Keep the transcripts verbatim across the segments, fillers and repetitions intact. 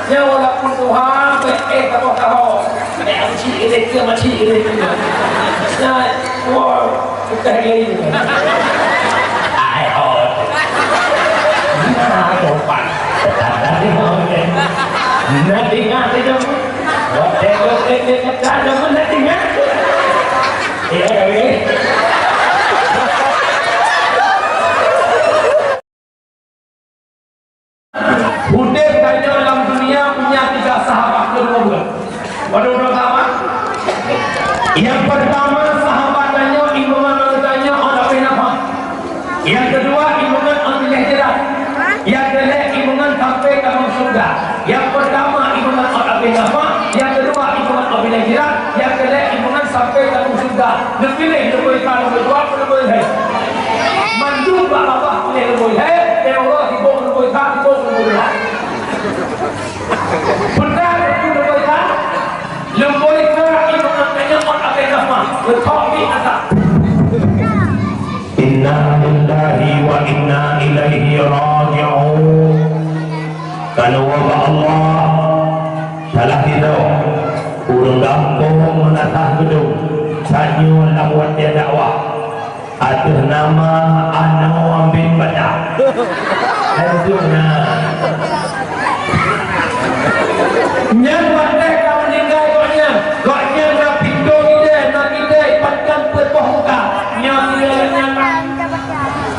Nyoe walaupun tuha, bèk éh taboh-taboh. Bèk macik ilèe keue, macik ilèe keue. Nah, wow, bukan lagi. Ai, oh. Nah, sopan. Tadi mau ni. Nanti ngat dia. Watèe lo ke dia kata, jangan nanti ngat. Ya, ya. Udép tanyoe lam dunia punya tiga sahabat, dua buah. Waduh, dua sahabat. Yang pertama, sahabat tanyoe, imbongan tanyoe, Ot Abéh Nafah. Yang kedua, imbongan Ot Biléh Jirat. Yang kelhèe, imbongan sampai tamong syurga. Yang pertama, imbongan Ot Abéh Nafah. Yang kedua, imbongan Ot Biléh Jirat. Yang kelhèe, imbongan sampai tamong syurga. Neupiléh leubèh ka, leubèh dua, leubèh lhèe. Mandum bak babah piléh leubèh lhèe, dan Allah sibôk leubèh that, sibôk leubèh dua. Peue na leubèh that, leubèh that, imeum nyang Ot Abéh Nafah, beutôi di atas. Inna lillahi wa inna ilaihi raji'un. Keunoe bak Allah, salah sidroe ureueng gampông meunaséh geudong, tanyoe lam watèe dakwah. Ateueh nama Anoe bin Badak. Langsung na. Nyan watèe ka meuninggai gobnyan, gobnyan na pintoe idéh, na idéh, pat kan peuet boh muka. Nyan, nyan, nyan.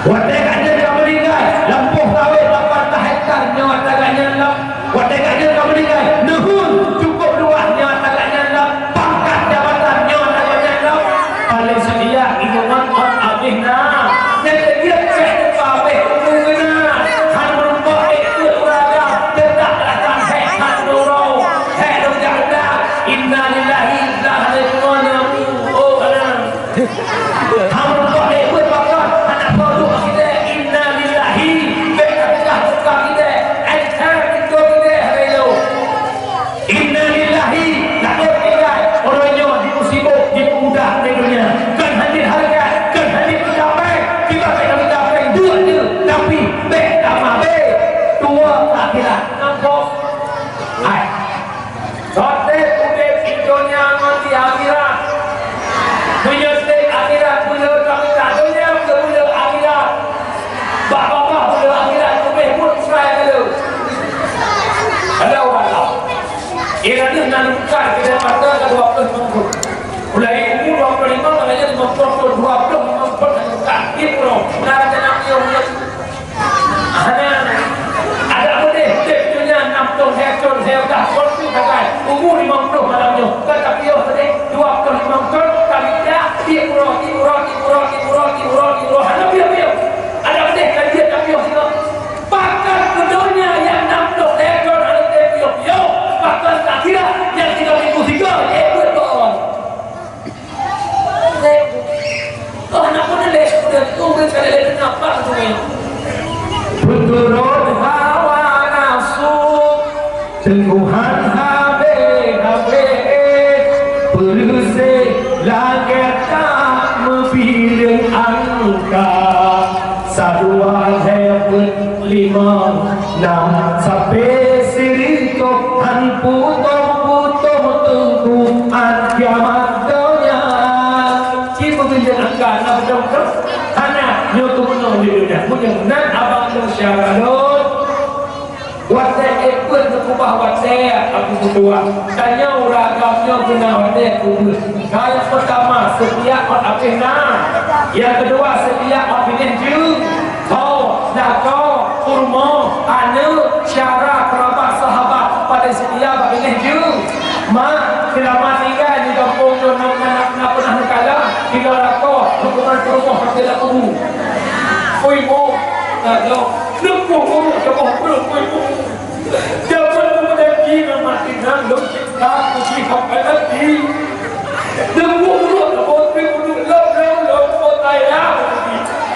Watèe gobnyan ka meuninggai, lampôh sawét lapan blah hektar, nyoe ata gobnyan lam Watèe gobnyan ka meuninggai, neuheun cukôp luwah nyoe ata gobnyan lam, pangkat jabatan nyoe ata gobnyan lam. Paléng seutia imeum Ot Abéh na. Nyang keujeuet cit teupabéh umu na. Han meurumpok ék peuet ureueng agam, teutap rakan hék that nurô. Hék lôn jak undang. Innalillahi, dah lé keunoe nyoe. Oh, alah. Hamba kok lé buet pakon, aneuk produk kita, innalillahi, bèk ka peugah buka kita, enter pintoe kita hari lo. Innalillahi, laôt tinggai, uroe nyoe dimusibôh, dipeumudah di dunia. Kon hana hareuga, kon hana peugah péng, tiba bèk ka peugah péng, duek je, tapi bèk tamah bèk. Tuwoe akhirat, nampak? Hai. Soe udép di donya ngon di akhirat. Meunyoe udép akhirat, beuleue tamita donya, beuleue akhirat. Bak babah beuleue akhirat, leubeh buet ukai beuleue. Ada ureueng tahu. Inan deuh nan bukan kita mata ka dua puluh lima tahun. Mulai umur dua puluh lima, makanya lima puluh tahun, dua puluh lima tahun bukan. Di pulau, na rencana beliau. Hana. Ada udép, udép di donya enam puluh lhèe thon, lhèe blah thon tu sagai. Umur lima puluh malam nyoe. Ka tapiôh tadi, dua puluh lima thon, kami dah, tiep uroe, tiep uroe, tiep uroe, tiep uroe, tiep uroe, tiep uroe. Hana piôh-piôh. Ada udép, ka jeuet tapiôh sigoe. Pakon keu donya nyang enam puluh lhèe thon hana tapiôh-piôh. Pakon keu akhirat nyang tiga minggu sigoe, eh, buet doa. Peuturot hawa nafsu, teungguhan habéh-habéh, peureuséh lagèe tak meubileung angka. Sadua lhèe peuet limong nam sampé sireutôh, han putôh-putôh teungku, 'an kiamat donya. Ci peugeunjeuet angka na beutôi-beutôi? Hana, nyoe keumeunong di donya. Meunyoe nan abang lôn syedara lôn, watèe ék peuet neukeubah watèe, Abu Ketua. Tanyoe ureueng agam nyoe guna watèe keu peuet. Nyang peurtama, seutia ot abéh na. Nyang keudua, seutia ot binéh jeuem. Tho, lakoe, peurumoh, aneuk, syedara, keurabat, sahabat, padahai seutia bak binéh jeuem. Mak, seulama tinggai di gampông nyoe na, na, na, na peunah neukalon, tinggai lakoe, huköman peurumoh sampoe lam kubu. Ui, Mak, na, na, neupôh ureueng saboh pruet, ui, Mak. Jameun meunajih ngon mati nyan lôn cipta puji sampai mati. Deungon ureueng saboh pih udép lom, lom, lom, lom, lom, lom.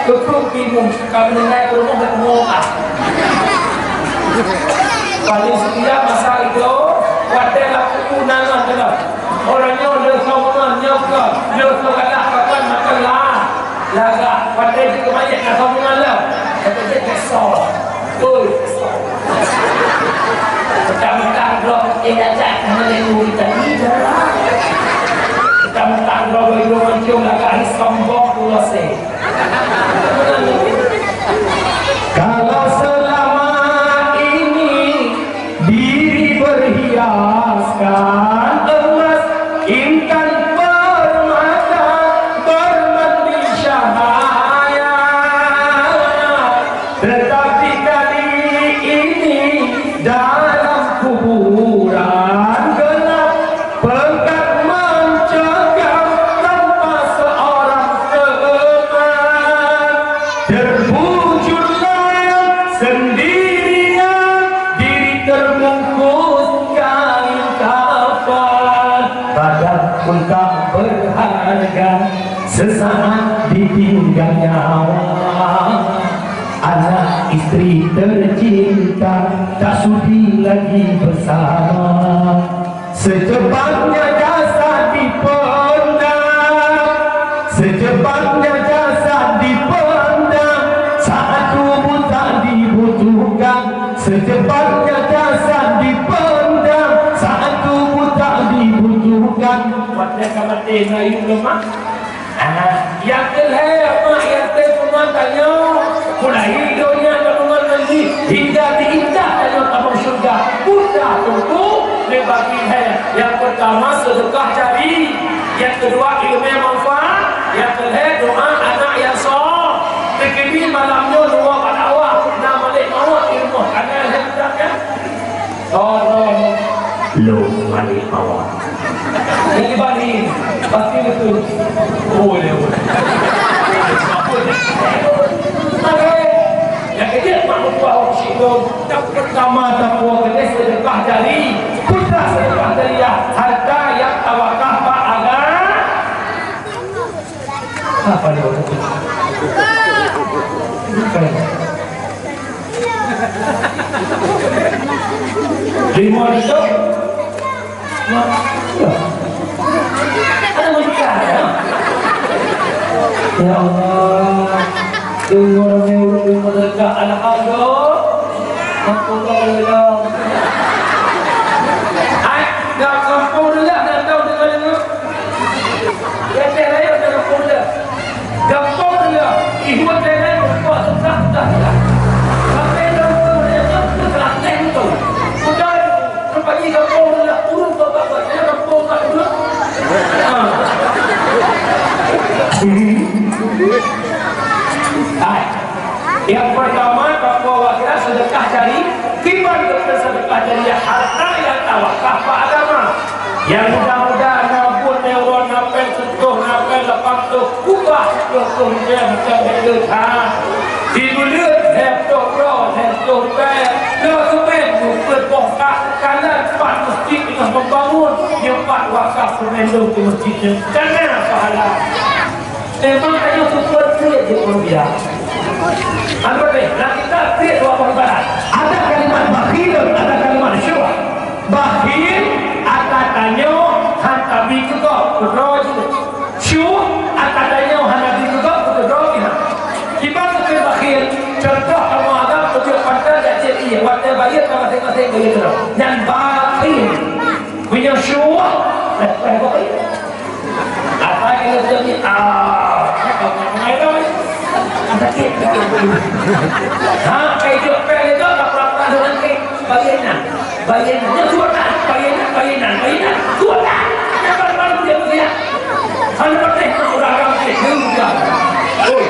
Keupeue bingung ka meuninggai peurumoh dan peurumoh ah. Paling seutia masa itu, watèe lam kubu nan lom keudroe. Uroe nyoe le sombong nyoe ke, le soe galak pakai mata lah. Lagak, watèe jeuet keu manyét ka sombong lom. Watèe jeuet keu soe. Oi, soe. Mentang-mentang Mentang-mentang droe-droe mancung lagak sombong tu losé. Kalau selama ini diri berhiaskan emas, intan, permata, bermandi cahaya, tetapi kali ini dalam kuburan gelap, pekat mencekam tanpa seorang teman. Terbujurlah sendirian, diri terbungkus kain kafan. Badan pun tak berharga, sesaat ditinggal nyawa. Anak istri tercinta tak sudi lagi bersama. Secepatnya jasad dipendam, secepatnya jasad dipendam, saat tubuh tak dibutuhkan. Secepatnya jasad dipendam, saat tubuh tak dibutuhkan. Watèe ka maté na yum leumah. Ah, nyang keu lhèe, mak, nyang keu teuma tanyoe, mulai donya kandungan manjih hingga diintat tanyoe tamong syeuruga. Peue teungku? Lhèe bagi lhèe. Nyang peurtama, seudeukah jari. Nyang keudua, ileumèe manfaat. Nyang keu lhèe, doa aneuk nyang sho. Teukeudi malam nyoe dua pada awak na malèk mawöt di rumoh. Aneuk lhèe, kan? Tolong. Lôn Malik Mawar. Jadi Bani, pasti betul. Oh, dia. Apa dia? Oke. Nyang keujeuet mak meutuah ureueng syik lôn, nyang peurtama takwa keuneuk seudeukah jari, putra seudeukah jariah, harta nyang tawakaf bak agama. Apa dia? Bukan. Lima juta. Ada majikan, ya? Ya Allah. Tunggu ramai ureueng deungon dekat anak ando. Aku tak boleh dah. Hai, dah kampung dah, dah tahu dengan Gampông dia, ibu saya, buat susah, susah, susah. Sampai gampông dia, tu telah teng tu. Sudah, rupanya gampông dia, urut bapak-bapak, saya gampông tak duduk. Ha. Hai. Nyang peurtama, takwa wakil seudeukah jari, kiban keu seudeukah jari, harta nyang tawakaf bak agama. Nyang muda-muda na buet neuron, na péng seutoh, na péng lapan toh, ubah seutoh toh ribèe macam bèk leuet that. Di buleuen lhèe ploh droe, lhèe ploh ribèe. Lheuh seumén mupeue bongkar, kalon pat meuseujid teungoh membangun, nyoe pat wakaf seumén lôn keu meuseujid nyoe. Kana pahala. Memang tanyoe seukuat kriet jeuet meunurot. Anu teh, na kita kriet dua boh ibarat. Ada kalimat bakhil, ada kalimat syuh. Bakhil, ata tanyoe han tabi keu gob, keudroe jeuet. Syuh, ata tanyoe han tabi keu gob, keudroe jeuet. Kiban keu bakhil, contoh kamoe agam, peujeuet pantai jak cit ié, watèe bayeue ka maséng-maséng bayeue keudroe. Nyan bakhil. Meunyoe syuh, eh, eh, bakhil. Apa yang terjadi? Ah, apa yang mengairkan? Sakit. Ha, kayak itu, apa yang itu, tak pernah, pernah sakit. Bagian mana? Bagian mana? Dia sudah tak? Bagian mana? Bagian mana? Bagian mana? Sudah tak? Jangan malu dia, dia. Kalau pakai orang kampung, dia sudah. Oi.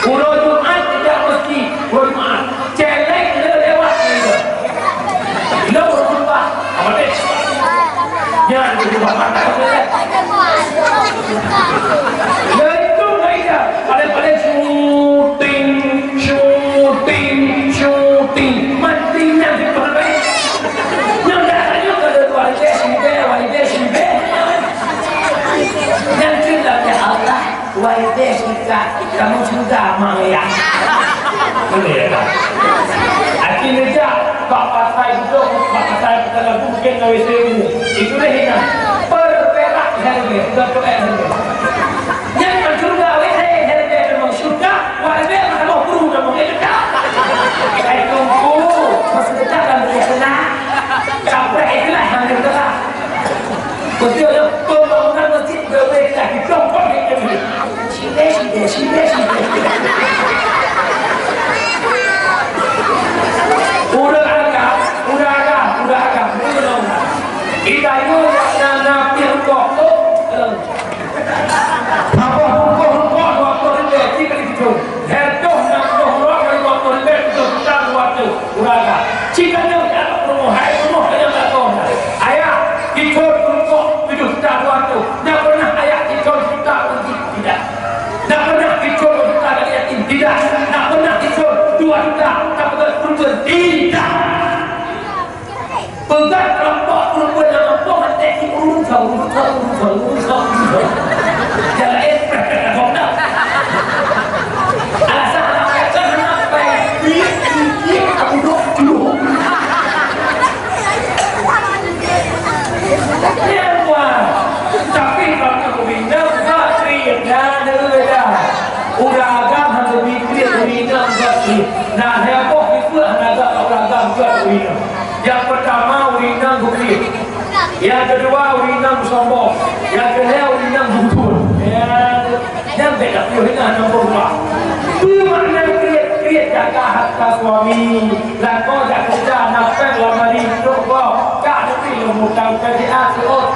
Uroe Jumat tidak mesti, uroe Jumat. Céléng le lewat situ. Lo berubah. Apa deh? Nyan berubah mata. Lha itu ngai dah. Paling-paling syuting, syuting, syuting. Mati nyan di pernah. Nyan dah tanya pada dua ide, sibeh, dua ide, sibeh. Nyan cinta ya Allah. Wai deh kita, kamu sudah mak ya. Boleh ya, Kak? Aki meja, bak pasai duduk, bak pasai kita lagu mungkin gawe sewu. Itu deh hina. Berperak harga, berperak harga. Yang kan surga, wai deh harga memang surga, wai deh memang guru memang itu dah. Hai tunggu, masih dekat dan berkesenang. Kamu Cit ka nyoe, hai rumoh, hai rumoh, hai nyang lakoe. Ayah, kicok rukok tujoh juta dua ratus. Dak pernah ayah kicok juta rupiah? Tidak. Dak pernah kicok dua juta dari yatim? Tidak. Dak pernah kicok dua juta, tak peugah kurban? Tidak. Peugah kelompok kurban dalam kampung, nanti urus, urus, urus, urus, urus. Jangan, eh, Alasan awak kan kenapa? Duit, duit, Abu Dok, dulu. Nyan wah. Tapi kalau ureueng inong, tak kriet, dah, dah, dah. Ureueng agam hana geukriet, ureueng inong geukriet. Nah, heboh itu hana agam, ureueng agam geukriet. Nyang peutama, ureueng inong geukriet. Nyang keudua, ureueng inong sombong. Nyang keulhèe, ureueng inong bungkul. Ya. Nyan bèk tapiôh, ingat nombor dua. Peue makna kriet? Kriet jaga hareuta suami. Lakoe jak keureuja, na pèng lamari, trok gob. Ka neubi lôn mutang P T A seuôt.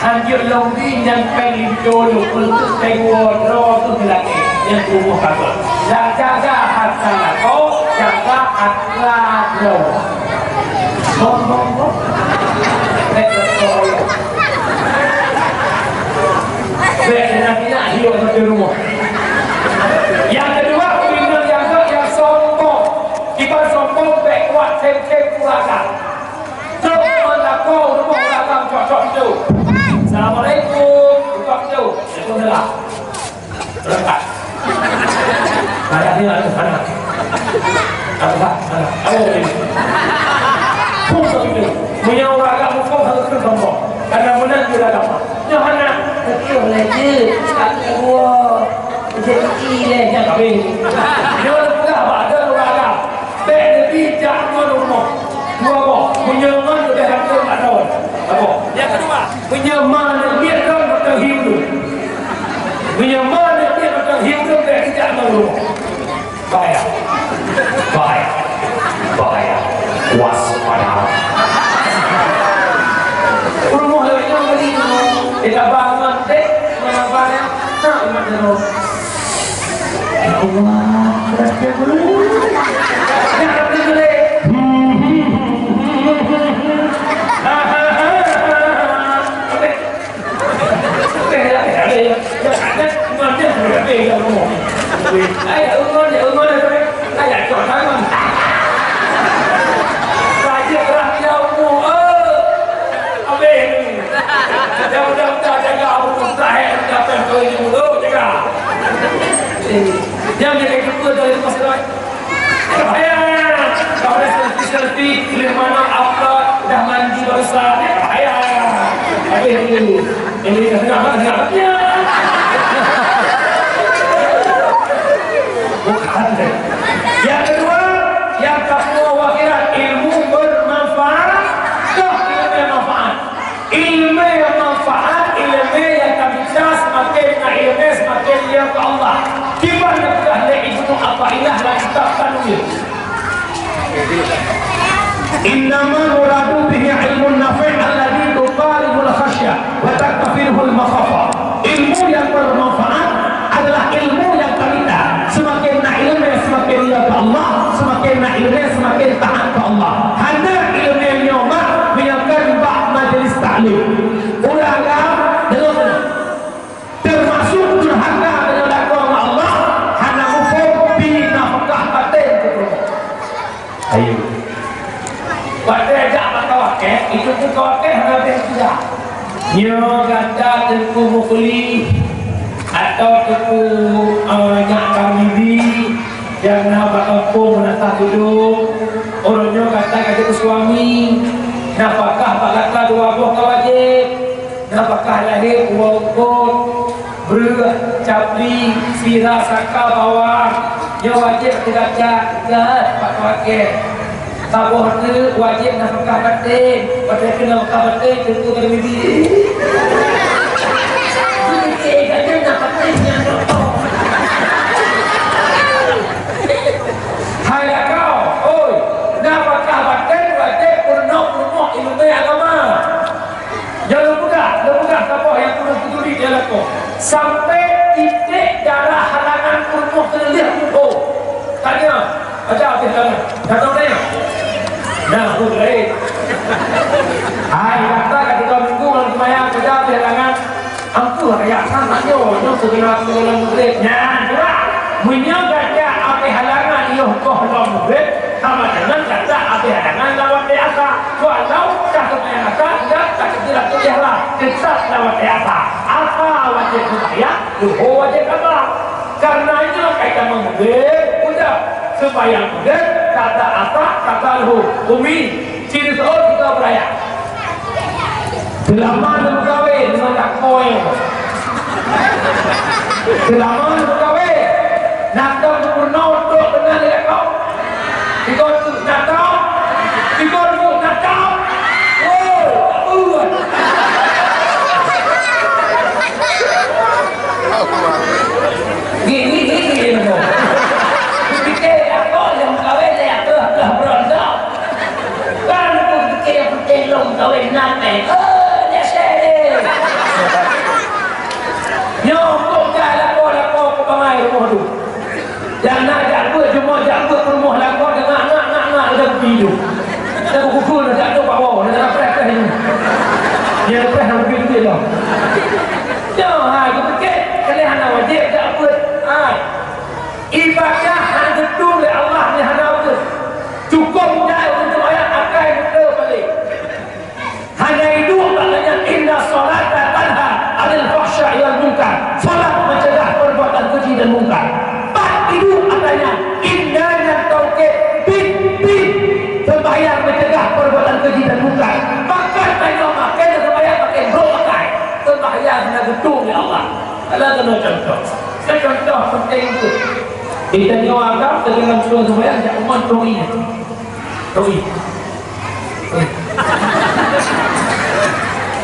Hanjeuet lôn bi nyan pèng linto lôn, peue keuh pèng woe droe keuh lakèe. Nyan tuboh kakot. Jak jaga hareuta lakoe, jaga hareuta droe. Bong, bong, bong. Bèk, bèk, bong. Bèk, nak, nak, hidup satu rumah. Nyang keudua, ureueng inong nyang gèt nyang sombong. Kiban sombong bèk kuat, tem-tem, ureueng agam. Trok ngon lakoe, rumoh ureueng agam, cok-cok pintoe. Assalamualaikum, buka pintoe. Waalaikumsalam. Berangkat. Ayah dia ada sana. Ada sana. Ada. Pun begitu. Punya orang agak hukum harus terus sombong. Karena benar dia agama. Nyoh hana. Betul lah je. Aku dua. Jadi ileh dah kahwin. Dia orang pegang apa? Ada orang agak. Bèk neubi jak ngon rumoh. Dua boh. Meunyoe ngon leubeh hantom bak droe. Saboh. Nyang keudua, meunyoe ma neubiet droe, meuteumé hiu tu. Meunyoe ma neubiet, meuteumé hiu tu, bèk neujak ngon rumoh. Bahaya. Bahaya. Bahaya. Waspada. Rumoh lewat nyoe tadi tu. Kita bangun dek, mana barang? Tak, umat jero. Ya Allah, berat ya, Bu. Ya Rabbi, boleh. Ayo, umur dia, umur dia, saya tak cocok tangan. Raja kerah dia umur, oh. Habis ni. Yang mudah-mudah jaga Abu Mustahil, siapa yang kau ini dulu, jaga. Eh, jangan jaga itu pun dari rumah sekarang. Bahaya. Kalau ada selfie-selfie, di mana apa dah mandi barusan, bahaya. Habis ni. Ini dah dengar, dah dengar. Ya. Bukan. Yang kedua, yang kedua, akhirat ilmu bermanfaat. Toh ilmu yang manfaat. Ileumèe nyang manfaat, ileumèe nyang tabita seumaken na ileumèe seumaken ria keu Allah. Kiban neupeugah lé Ibnu Athaillah lam kitab Tanwir. Innama muradu bihi ilmun nafi' alladhi tuqaribul khasyah wa taktafiruhul makhafah. Ilmu yang bermanfaat adalah ilmu nyang tamita. Seumaken na ileumèe, seumaken ria keu Allah, seumaken na ileumèe, seumaken taat keu Allah. Hana ileumèe nyoe mak meunyoe kon bak majlis taklim. Ureueng agam, deungon, teumasuk durhaka deungon lakoe ngon Allah, hana muphom bi nafkah batén keu peurumoh. Ayo. Watèe jak bak kawakèe, itu pun kawakèe hana habéh sida. Nyoe gata Teungku Mufli atau Teungku, eh, Nyak Tarmizi nyang na bak gampông Meunasah Tudong, uroe nyoe gata ka jeuet suami, nafakah bak gata dua boh ka wajéb. Nafakah lahé, uroe eungkôt, breueh, capli, sira, saka, bawang, nyoe wajéb teugaca, gét bak kawakèe. Saboh teuk wajéb nafakah batén, watèe keu nafakah batén, Teungku Tarmizi. Beutôi, gata nafakah batén nyan. Hai lakoe, oi, nafakah batén wajéb peurunoe-peurunoe ileumèe agama. Nyang lôn peugah, lôn peugah saboh nyang peurunoe peuturi nyang lakoe. Sampai titék darah halangan peurunoe keuneulheueh muphom. Tanya, aja habéh tanya. Tanya, tanya. Nah, tu, eh. Hai, kata ka tiga minggu ngon seumayang, kerja di halangan. Ampun, ya, sama nyoe, nyoe seuguna aku dalam murid. Nyan, cuba. Meunyoe gata abéh halangan yoh goh lom murid, sama dengan gata abéh halangan lawat di asa. Walau ka seumayang asa, enggak, tak kira tu lah. Tetap lawat di asa. Asa wajib seumayang, luhur wajib qada. Karena nyoe kaitan meugréb, udah. Seumayang meugréb, kata asa, kata luhur. Umi, sini seuôt kita beuraya. Seulama neumeukawen ngon takmoe. Seulama neumeukawen, na tom peurunoe trok keunan lé takmoe. Dikon tu na tom, dikon tu na tom. Oh, tak buat. Gini, gini, gini. Pikir apa yang kawin dia tu, tu berontak. Kan aku pikir yang penting lom kawin nape. Oh, dia sedih. Nyoe kok dah lapo-lapo ke bangai rumah tu. Dan nak jak buat, cuma jak buat ke rumah lakoe, nak, nak, nak, nak, dah pergi tu. Dah berkumpul, dah jatuh bawah, dah, dah preh-preh ni. Dia preh nak pergi tu lah. Ya, ha, dia fikir, kalian hana wajib jak buat. Ha. Ibadah hana betul oleh Allah ni hana betul. Cukup jai untuk ayat akai betul balik. Hana iduek bak nyan, "Inna sholata tanha 'anil fahsya'i wal munkar." Salat mencegah perbuatan keji dan mungkar. Pat iduek katanya, "Inna" nyan taukid, "bin, bin." Sembahyang mencegah perbuatan keji dan mungkar. Maka tanyoe makai dan sembahyang pakai brok pakai. Sembahyang na geutung ya Allah. Kalau kena contoh. Saya contoh penting tu. Kita nyoe agam, kita kena suruh sembahyang, jak umat tu ingat. Tauhid.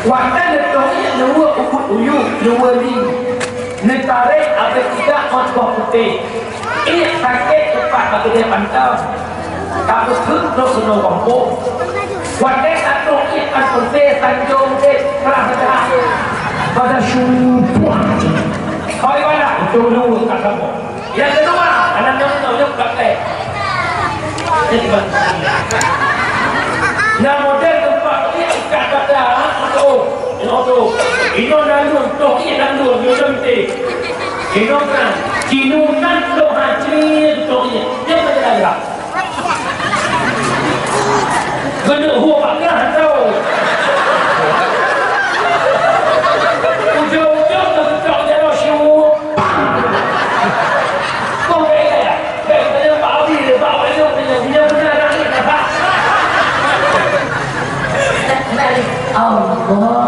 Watèe neutauhid, neuwoe ubit uyuek, neuwoe li, neutarek abéh ijak ngon boh putéh. Iek sakét teupat bak keudè panton. Tapeukeuek trok keunoe gampông. Watèe tatroh iek kan peureusé, sanjong udép, keurah meudarah. Pada syubuh. Kau ibadah, ujong dulu tak sabar. Nyang keudua, aneuk nyang nyoe, nyoe praktek. Jadi, Bang. Nah, model keumpat ni ikat dada, oh, oh, oh. Inoe nalun, toh ié nalun, nyoe leunteh. Inoe kan, cinunan toh haji, toh ié. Dia macam mana? Keuneuk hu bak kah tau. Ujong-ujong teukeujot jaroe syup, pang! Kong bèk gaya. Bèk gaya bak abi lé, bak awak nyoe, bèk gaya. Bèk gaya bak aneuk nyoe, bak. Allah.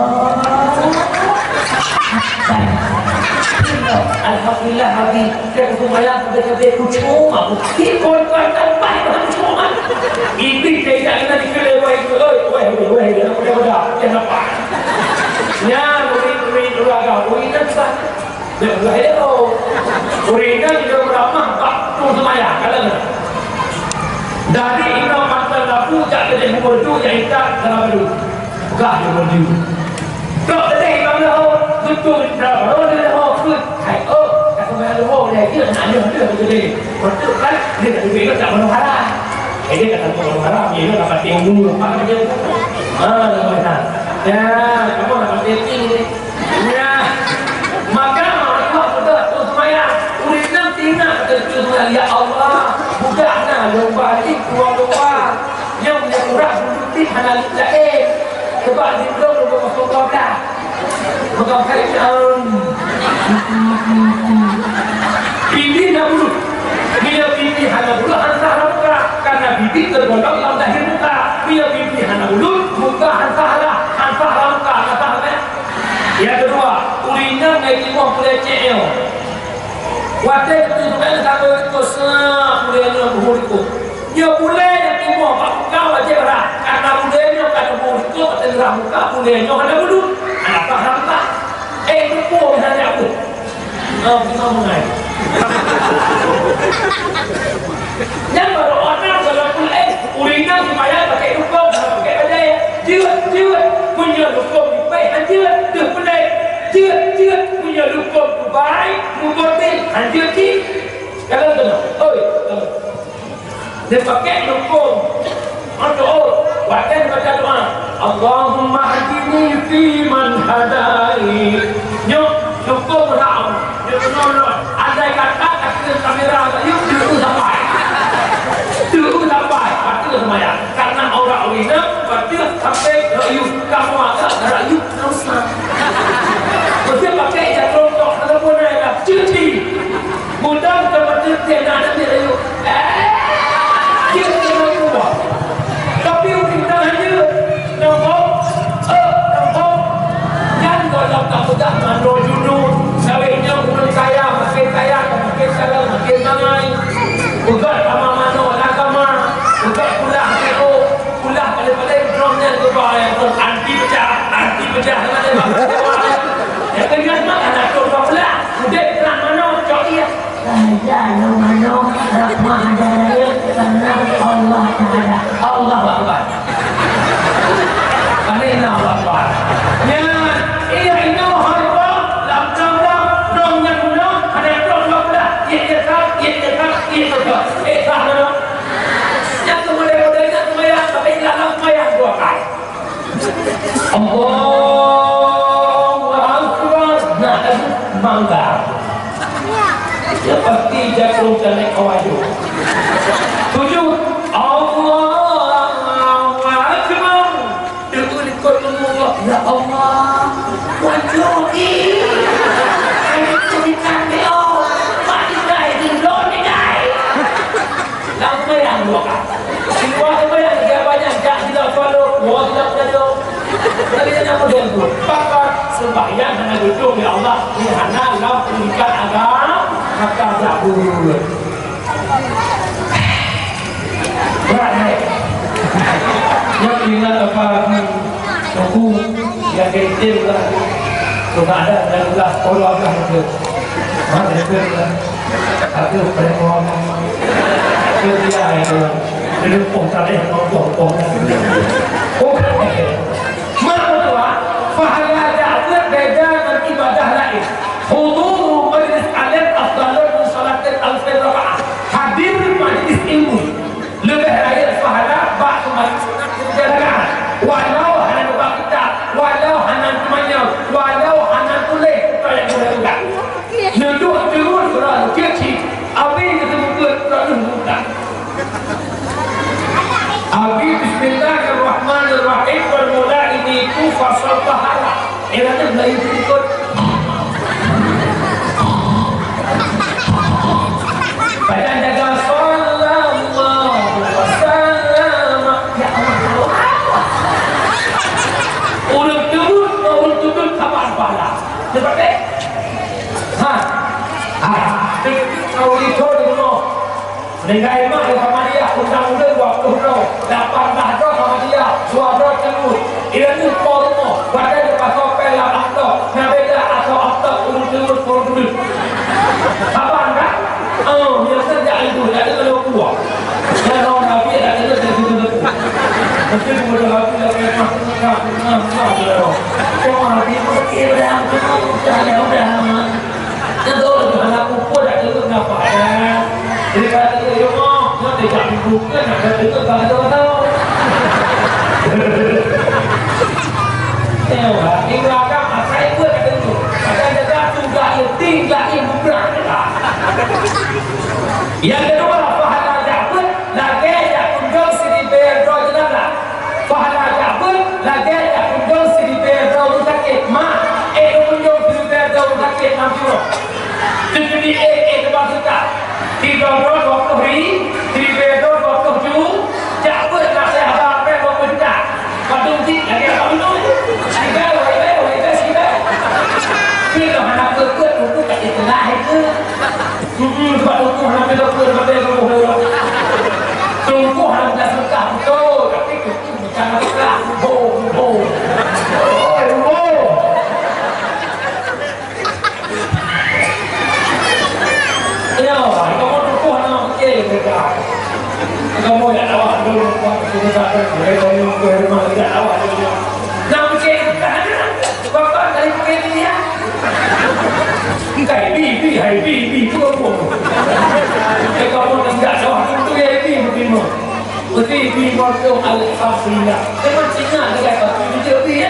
Alhamdulillah, Abi. Dia seumayang sabe-sabe kucong aku. Ikon kau tak baik kucong. Iblis dia tak kena dikena, wahai, wahai, wahai, wahai, dia nak mudah-mudah, dia nampak. Nyan, murid-murid ureueng agam, murid nyan sah. Dia ulah dia, oh. Murid nyan dia beramah bak tu seumayang, kalau nyan. Dari imam mata labu, jak ke dia umur tu, jak ikat dalam tu. Peugah lé Nabi. Trok teuntèe imam leuhô, beutôi dalam leuhô, leuhô peuet. Hai, oh, ka seumayang leuhô lé, jeuet nak leuh-leuh beutôi. Beutôi kan? Dia tak duek, tak meuharam. Eh, dia kata meuharam, dia nak pakai umur, apa dia? Ah, dah meuharam. Ya, kamu nak pakai ni. Ya. Maka, Allah sudah tu sembahyang. Ureueng nyan teuingat keu Tuhan, "Ya Allah, budak na lôn ba jih keuluwa-keuluwa." Nyang meunyoe ureueng bulut pih hana leuet laén, sabab di droe lôn kosong dua blah. Maka hai, em, pipi na bulut. Bila pipi hana bulut, han sah muka. Karena pipi tergolong lam zahir muka. Bila pipi hana bulut, muka han sah lah. Han sah lah muka, han sah lah. Nyang keudua, ureueng inong ngon timoh peulecek nyoe. Watèe geuteupeue saboh likot, seuah, pulèe nyoe buhu likot. Nyoe pulèe nyang timoh bak muka wajéb rhah, karena pulèe nyoe ka teuboh likot, watèe rhah muka, pulèe nyoe hana bulut, hana pah rhah muka. Eh, teupeue meunan jak buet. Oh, bukan mengai. Nyan baru orang dalam pulèe, ureueng inong seumayang pakai dukong, pakai bajèe. Jeuet, jeuet, meunyoe dukong jipèe, han jeuet, deuh pulèe. Jeuet, jeuet, meunyoe dukong kubai, muboti, han jeuet cit. Sekarang tu, oi, tu. Dia pakai dukong. Aduh, oh, Pakai baca doa, "Allahumma hdini fi man hadait." Nyoe, syukur dah. Nyoe, nyoe, nyoe. Andai kata, kata kamera, yuk, yuk, sampai. Yuk, sampai. Patut semayang. Karena orang Wina, patut sampai ke yuk. Kamu agak gerak yuk, terus lah. Mesti pakai jatuh tok, ada pun ada. Cuti. Mudah ke betul dia nak ada dia yuk. Eh, dia kena buat. Tapi ureueng tangan jeuet, nampak? Eh, nampak? Nyan gohlom tapeugah mandum judul, sawét nyoe ureueng kaya, makin kaya, makin kaya, makin bangai. Peugah sama manoe lam kama, peugah pulah T O, pulah paléng-paléng drum nyan keubah nyang kon anti pecah, anti pecah, sama dia. Ya kan, nyan mah aneuk dua belas, udép lam manoe, cok iya. Saja nyoe manoe rahmah dan raya karena Allah Taala. Allahu Akbar. Amin, Allahu Akbar. Nyan, iya, inoe hareuta lam, lam, lam, dong nyang bunoe, hana dong dua belas. Iya, iya, tak, iya, iya, tak, iya, iya, tak. Eh, sah manoe. Nyang kemudian-kemudian nyang sembahyang, tapi dalam sembahyang dua kali. Allahu Akbar. Nah, bangga. Ya, pasti jatuh dan naik kawaju. Tujuh. Allahu Akbar. Itu ikut Allah. Ya Allah. Waduh, ih. Itu bukan beliau. Pak Indai, belum Indai. Lam sembahyang dua kali. Di luwa sembahyang tiga banyak, jak sila swallow, dua sila peunajoh. Tapi hana model tu. Pakon sembahyang hana geutong lé Allah, di hana lam peundidikan agama, maka jak buet. Berat, hai. Nyoe ingat apa? Aku yakin tim lah. Cuma ada dalam belas, puluh belas itu. Mak, itu lah. Aku paling mau. Itu dia itu. Dulu pun tak ada ngomong-ngomong. Oke. Mak, pahala jak buet beda ngon ibadah laén. Huduru majlis alim afdalun min salatil alfi rakaah. Hadir majlis ilmu. Leubeh rayeuk pahala bak seumayang sunat tiga rakaat. Walau hana neubaca kitab, walau hana neumanyong, walau hana neutuléh, teuka nyang geuh-geuh. Neuduek turun uroe cit-cit, abéh geuteumeubeuet uroe lheueh buka. Abi bismillahirrahmanirrahim, bermula ini itu fasal pahala. Ibadah Melayu ikut. Badan jaga sallallahu wasallam. Ya Allah, Allah. Ureueng teubeuet, ureueng teubeuet kaban pahala. Nampak tak? Ha. Ha. Tahu itu di rumah. Ninggai mak di Muhammadiyah, undang-undang dua puluh droe, lapan blah droe Muhammadiyah, dua droe teungku. Ilmu po rumoh, badan dipasoe péng lapan droe, na beda atau aktor urut-urut po rumoh. Saban kan? Oh, biasa jak itu, jak itu kalau kuah. Ya, kalau Nabi, jak itu, jak itu, jak itu. Mesti kemudian Nabi, jak itu, jak itu, jak itu. Cuma Nabi, mesti berang, cuma udah, ya udah. Nyan lôn hana peuphon dak deungoe nafah, ya. Jadi, ka deungoe, ya Allah, nyoe teuka minggu keu nak deungoe ka deungoe tau. Nyoe, di belakang asai pun dak deungoe. Akan jaga tu gaib, ting gaib, bukan. Yang kedua, pahala jak buet, lagèe jak kunjong siribèe droe jenazah. Pahala jak buet lagèe jak kunjong siribèe droe ureueng sakét. Mak, ék kunjong siribèe droe ureueng sakét lam jurông. Teujadi ék, ék teubang seukat. Sidroe droe dua ploh ri, siribèe droe dua ploh ju, jak buet nasèh haba preh dua ploh juta. Padum cit lagèe haba gunong. Siribèe, wai bèe, wai bèe, siribèe. Tapi kalau hana peuet-peuet, untuk kat istilah itu. Hmm, sebab tubuh hana peuet-peuet, sampai tubuh lewat. Tubuh hana suka betul, tapi Bukan masalah. Ho, ho. Oi, ho. Nyoe, kamoe tutoe na oke, mereka. Kamoe jak dakwah dulu, Pak. Kita tak ada, mereka ni ke rumah, jak dakwah dulu. Na oke, tak ada. Bapak dari Bukit Tinggi, ya? Engkai, bi, bi, hai, bi, bi, tu apa? Mereka pun tak dakwah, tu ya, bi, mungkin mau. Putri di Morto, alhamdulillah. Memang Cina dengan putri di Jawa, ya.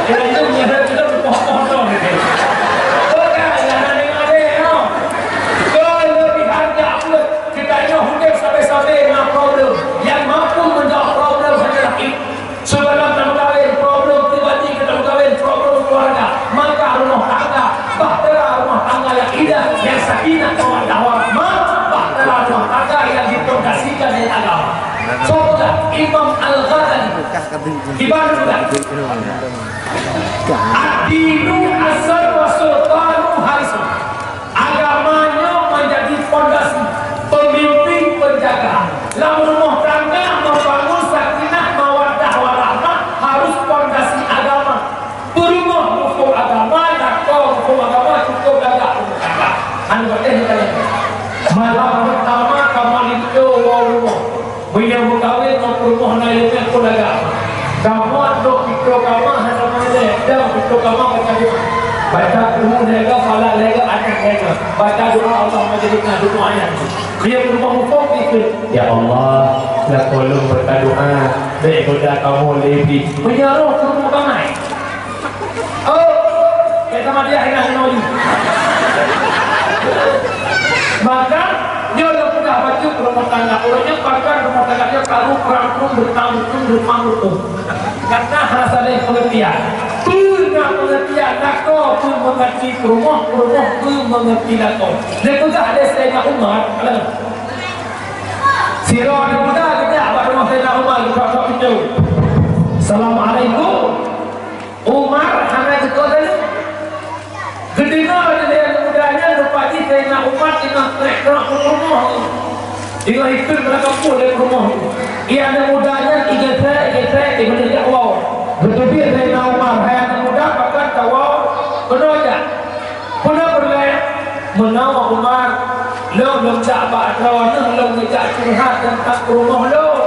Kita itu punya kita berpohon-pohon gitu. Bukan, jangan dengar deh, no. Kelebihan Ya'qub, kita ini hidup sampai-sampai dengan problem. Yang mampu menjawab problem hanyalah ibu. Sebelum kamu kawin, problem pribadi kita kawin, problem keluarga. Maka rumah tangga, bahtera rumah tangga yang indah, yang sakinah, mawaddah warahmah, bahtera rumah tangga yang dipondasikan dengan agama. Saudara Imam Al-Ghazali, Imam Al-Ghazali, Ad-dinu asas wa sultanu harisun. Agama nyoe menjadi fondasi, pemimpin penjaga. Lam rumah tangga membangun sakinah, mawaddah, warahmah harus fondasi agama. Peurumoh muphom agama, lakoe muphom agama, cukup gagah rumah tangga. Anu patéh tanya. Malam pertama kamoe linto woe rumoh. Meunyoe meukawen ngon peurumoh na ilée pun agama. Kamoe trok pito kama hana malée, dan pito kama baca doa. Baca Qul Huwallahu, falak lhèe, anak lhèe. Baca doa Allah majadina doa ayat. Dia peurumoh muphom dikeue. Ya Allah, lakoe lôn baca doa, bèk goda kamoe lé iblih. Meunyoe roh peurumoh bangai. Oh, kita mati ya, ingat, ingat, ingat. Maka, nyoe lôn peugah bacut rumah tangga. Ureueng nyoe pakon rumah tangga nyoe karu perang pun bertahun-tahun bertahun. Karena hana saling pengertian. Peue na pengertian, lakoe peue mengerti peurumoh, peurumoh peue mengerti lakoe. Lôn peugah lé Saidina Umar, sidroe aneuk muda geujak bak rumoh Saidina Umar, geutok-tok pintoe. Assalamualaikum. Umar hana geutoh tadi. Geudeungoe lé aneuk muda nyan rupa jih Saidina Umar teungoh trek-trek u rumoh. Teungoh ikheun bak kampung lé rumoh. Ié aneuk muda nyan igeusek, igeusek, igeusek jak woe. Geuteubiet Saidina Umar, "Hai aneuk muda, pakon tawoe keunoe jak?" "Peue na peureulèe?" "Meunoe Umar, lôn lôn jak bak droeneuh lôn neujak curhat teuntang peurumoh lôn.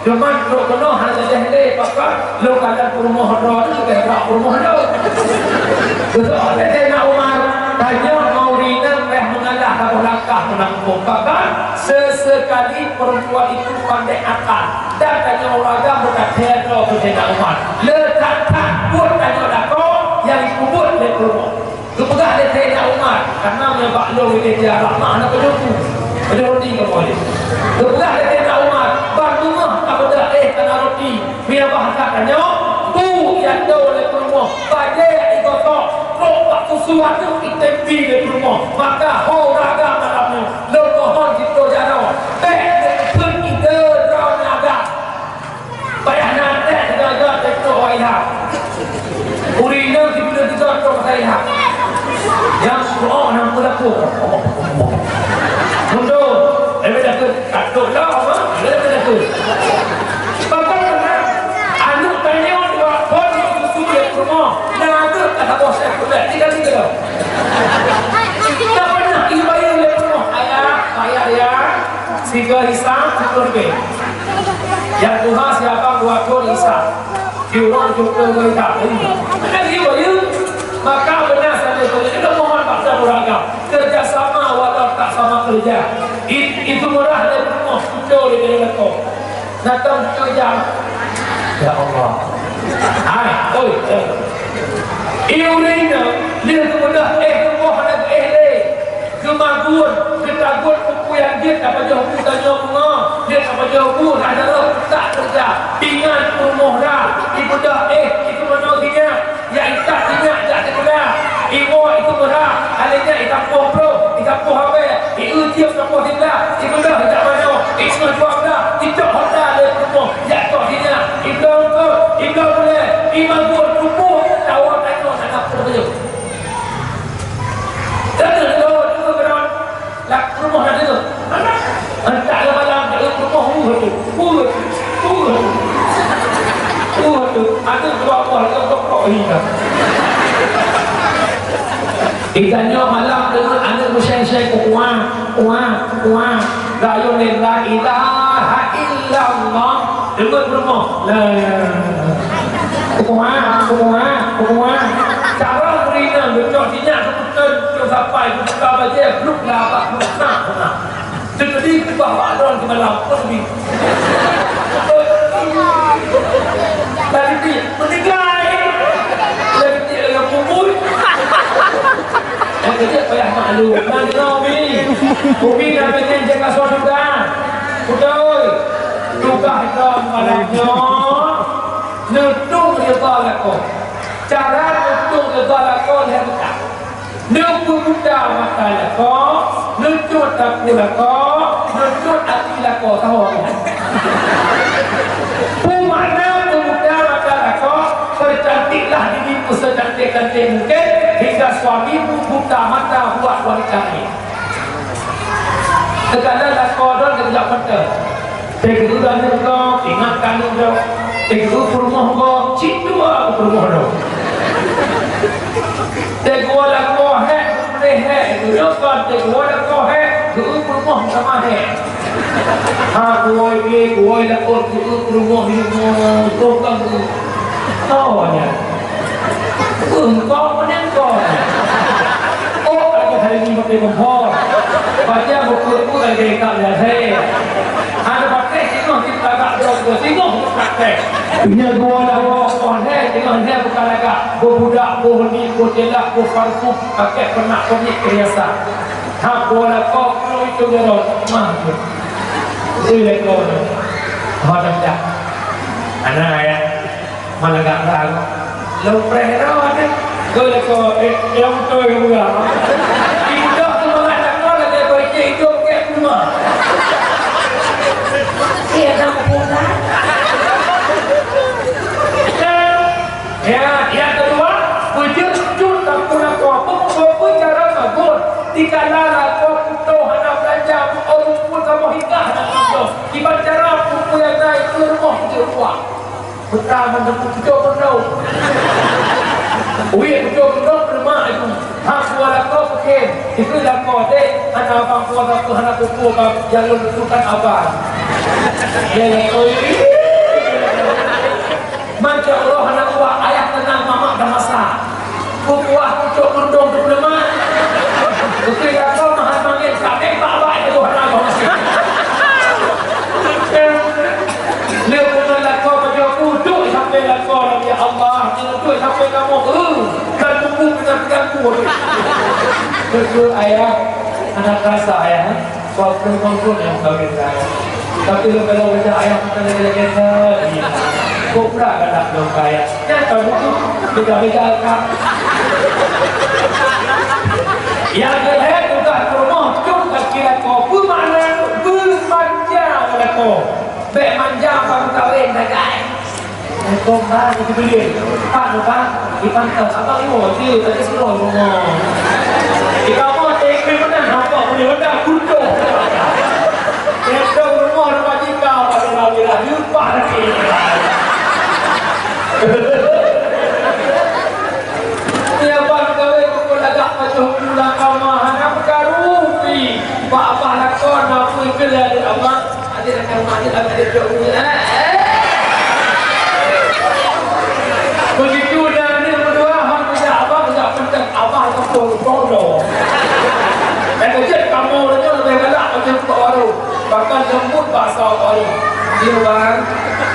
Teuma trok keunoe hana gadôh lé, pakon lôn kalon peurumoh droeneuh leubeh brat peurumoh lôn." Geuseuôt lé Saidina Umar, "Tanyoe ngon ureueng inong ka meungalah saboh langkah meunan muphom. Pakon? Sesekali perempuan itu pandai akal." Dan tanyoe ureueng agam meutateupeue droe keu Saidina Umar. Le that-that buet tanyoe lakoe nyang jipeubuet lé peurumoh. Geupeugah lé Saidina Umar, karena meunyoe bak lôn idéh di Arab mah hana peue teungku. Peue roti kamoe lé. Geupeugah lé Saidina Umar, "Ban teungoh ka beudôh éh kana roti, meunyoe bah that tanyoe, bu nyang do lé peurumoh, bajèe igotok, trok bak susu ateueh item bi lé peurumoh, maka ho raga malam nyoe, lôn mohon siploh jaroe, bèk neupeuet ide droeneuh agam." Payah na teuh sigaga teuh waiha. Ureueng inong sibuleuen sigoe trok masa ilham. Nyang suruh nyang peulaku. Mundur. Leubeh takut, takut lah, apa? Leubeh takut. Bahkan pernah, aneuk tanyoe dua phon susu lé peurumoh. Nah, tu tak saboh saya pula. Tiga-tiga dah. Tak pernah ibayu lé peurumoh. Ayah, ayah, ya. Sigoe Isa, sigoe leubeh. Nyang tuha siapa dua thôn Isa. Di ureueng jumpa ngon Isa. Kan iya, iya. Maka beuna sabe-sabe kita mohon bak ureueng agam. Kerjasama walau tak sama kerja. It-, itu murah dari rumah, itu dari lekoh. Datang kerja. Ya Allah. Hai, oi, eh. Iya, ureueng inong, dia kemudian, eh, rumah anak, eh, eh. Geumagun, geutagun peue nyang jeuet tapajoh bu tanyoe bungoe, jeuet tapajoh bu hana rôh tak keureuja. Ingat peurumoh ra, ibeudôh éh, itu meunoe sinyak, ya itat sinyak jak sikula. Iwoe itu meura, alèh nyan itapoh broh, itapoh abèe, ieu tiep tapoh sikula, ibeudôh jak manoe, ipeugah dua blah, icok honda lé peurumoh, jak tok sinyak, ibloe eungkôt, ibloe bulèe, imagun, tuboh, tawoe tanyoe hana peue. Teuka lôn, teuka keudroe, lam rumoh na teuka. Entah lam malam, lam rumoh, uh, tu, uh, tu, uh, tu, uh, tu. Aneuk dua buah, lôn rokok, hi, dah. Di tanyoe malam deungon aneuk meusyai-syai, kuah, kuah, kuah. Rayeuk lé, "La ilaha illallah." Deungon rumoh, "La ilaha illallah." Kuah, kuah, kuah. Cara meurinang, beutôi sinyak, beutôi. Sampai buka bajèe, bluk lah, bluk nah, nah. Jadi kubah bak droe semalam, pun lebih. Lagi ti, meninggai. Lagi ti, lagi kubur. Yang kecil payah maklum. Nah, ni, Umi. Umi dah bikin jaga suatu dah. Betul. Tugas kita malam nyoe. Neutueng ridha lakoe. Cara neutueng ridha lakoe lhèe meukat. Neupeubuta mata lakoe, neucut takue lakoe, neucut até lakoe, sahoe. Peue makna peubuta mata lakoe? Percantiklah diri seucantik-cantik mungkin, hingga suamimu buta mata buat wanita lain. Teuka lakoe droe geujak mantong. Teungku aneuk gob, ingat keu aneuk gob. Teungku peurumoh gob, cit dua peurumoh droe. Teungku lakoe hék, peureulèe hék, nyoe kon teungku lakoe hék, geu peurumoh sama hék. Ha, kuwoi pih, kuwoi lakoe, geu peurumoh, geu peurumoh, geu peurumoh. Oh, nyan. Engkau meuningkau. Oh, ada hari ini pakai kompor. Baca buku itu dari dekat biasa. Ada pakai singoh kita agak dua-dua singoh praktek. Punya dua dah dua, oh, hei, singoh hei bukan agak. Berbudak, berhenti, berjelak, berparfum, pakai pernak pernik perhiasan. Ha, bola kau perlu itu dia dah. Mah tu. Itu dia kau tu. Mah dah dah. Anak ayah. Mana gak rang? Lo preh dah ada. Kau leko, eh, yang betul yang murah. Ibu dah tu malah tak kau lagi kau icek hidup ke rumah. Iya, tak apa. Ya, yang kedua, peujeuet cut takue lakoe. Peue-peue cara bagus. Dikala lakoe putôh hana beulanja, peurumpun kamoe hingga hana putôh. Kiban cara peurumpun nyang na itu rumoh jeuet buah. Putra mandum putôh mandum. Wih putôh mandum lemak itu. Hak dua lakoe peukem. Itu lakoe deh. Hana abang kuasa tu hana kuku bang. Jangan tentukan abang. Ya, ya, oi. Manca uroe hana uwak, ayah teunang mamak dah masak. Kukuah pucuk mundong tu peuleumah. Beutôi lakoe mahat mangén, ka tembak bak itu hana goh masak. Lé bunoe lakoe pajoh kuduek sampai lakoe, ya Allah, nyoe sampai kamoe, eh, dan buku kena terganggu. Beutôi ayah, anak rasa ayah, eh? Kok pun-pun nyang kawin raya. Tapi lôn kalon wajah ayah bukan lagèe-lagèe tadi. Kok pula galak lôn keu ayah. Nyang ka butuh beda-beda ka. Nyang keu lhèe tugaih peurumoh, cok kaki lakoe. Peue makna beumanja lakoe? Bèk manja bang kawin sagai. Assalamualaikum, Bang. Itu beli. Pak, Bang. Di pantai. Abang, oh, dia tadi sekolah rumah. Di kamar, tengok mana? Nampak boleh ledak, guntur. Tengok rumah, rumah jika, pada lagi lah. Lupa lagi. Ya, Bang, kawin pukul agak patuh pulang kamar. Hana pekaru, pi. Pak, Abang, lakon, apa ikut lagi, Abang? Adik akan mati, akan dia jauh ni, eh? Begitu dah ni berdua, hang kejak abang, kejak pencet abang, kepung, kepung, kepung. Dan kejut kamu, dia lebih galak macam tok baru. Bahkan lembut bahasa baru. Dia bang,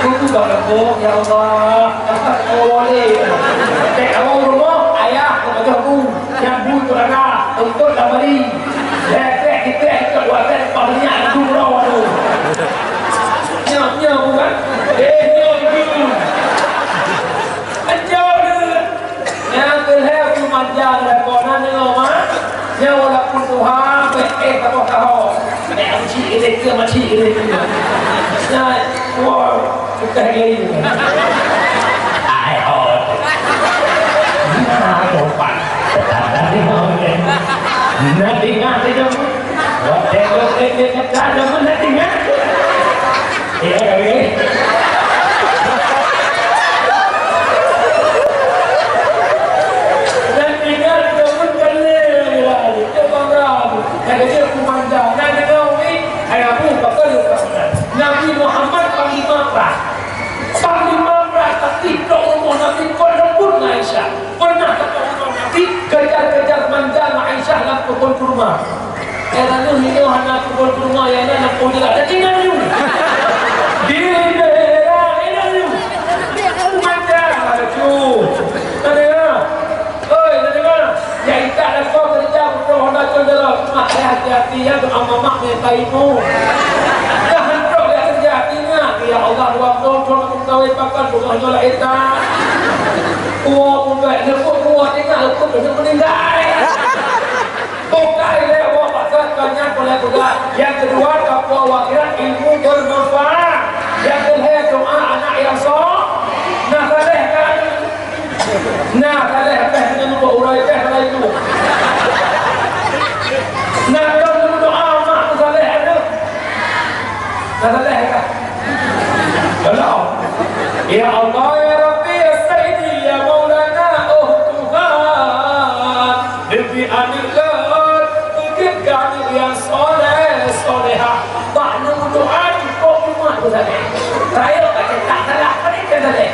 tunggu bang lembut, ya Allah. Dapat kau boleh. Cek awak rumah, ayah, kau macam tu. Nyang bui peurana, eungkot lam bali. Lhèe trek, sitrek, eungkot dua trek, leupah minyak, lam dum droe tu. Nyoe, nyoe bukan? Eh, nyoe bui. Nyoe bui. Nyang keu lhèe bui manja lakoe na nyoe, ma. Nyoe walaupun tuha, bèk eh, taboh taho. Bèk meucik, eh, ke meucik, eh. Nyoe, wow. Bukan lagi. Ai, oh. Nah, sopan. Nah, dengar saja. Waktu itu saya kata, "Jangan nak dengar." Ya, ya. Dan dengar, jangan kena, ya. Itu bangga. Yang kecil pemandang. Nah, dengar, Umi. Hai, Abu, apa lu? Nabi Muhammad panglima perang. Panglima perang, tapi tok rumoh Nabi kon leumbut ngon Aisyah. Pernah tok rumoh Nabi kejar-kejar manja ngon Aisyah, Peurumoh nyang na lampu jeulaih, dak ingat laju. Di daerah ingat laju. Macam mana tu? Tadeuh. Oi, tadeuh. Ya, intat dah kau kerja, bukan Honda Condela. Mak, eh, hati-hati ya, doa mamak ni taimu. Dah hantok ya kerja, ingat. Ya Allah, dua puluh tahun aku kawin pakai, bukan Honda Eta. Tua pun baik, nepuk tua, ingat, nepuk, nepuk meninggal. Bukai lé Allah pakat banyak boleh peugah. Nyang keudua, takwa akhirat, ilmu bermanfaat. Nyang keulhèe, doa anak nyang so-, nah, saleh kan? Nah, saleh, teh dengan buka urai teh, saleh itu. Nah, kalau doa mak tu saleh ada. Nah, saleh kan? Kalau, ya Allah, ya Rabbi, ya Sayyidi, ya Maulana, oh Tuhan. Neubi aneuk lôn, peugöt keu aneuk nyang soleh, solehah. Bak neumeudoa cukôp umat geutanyoe. Rayeuk ka cetak salah, padahai kan saleh.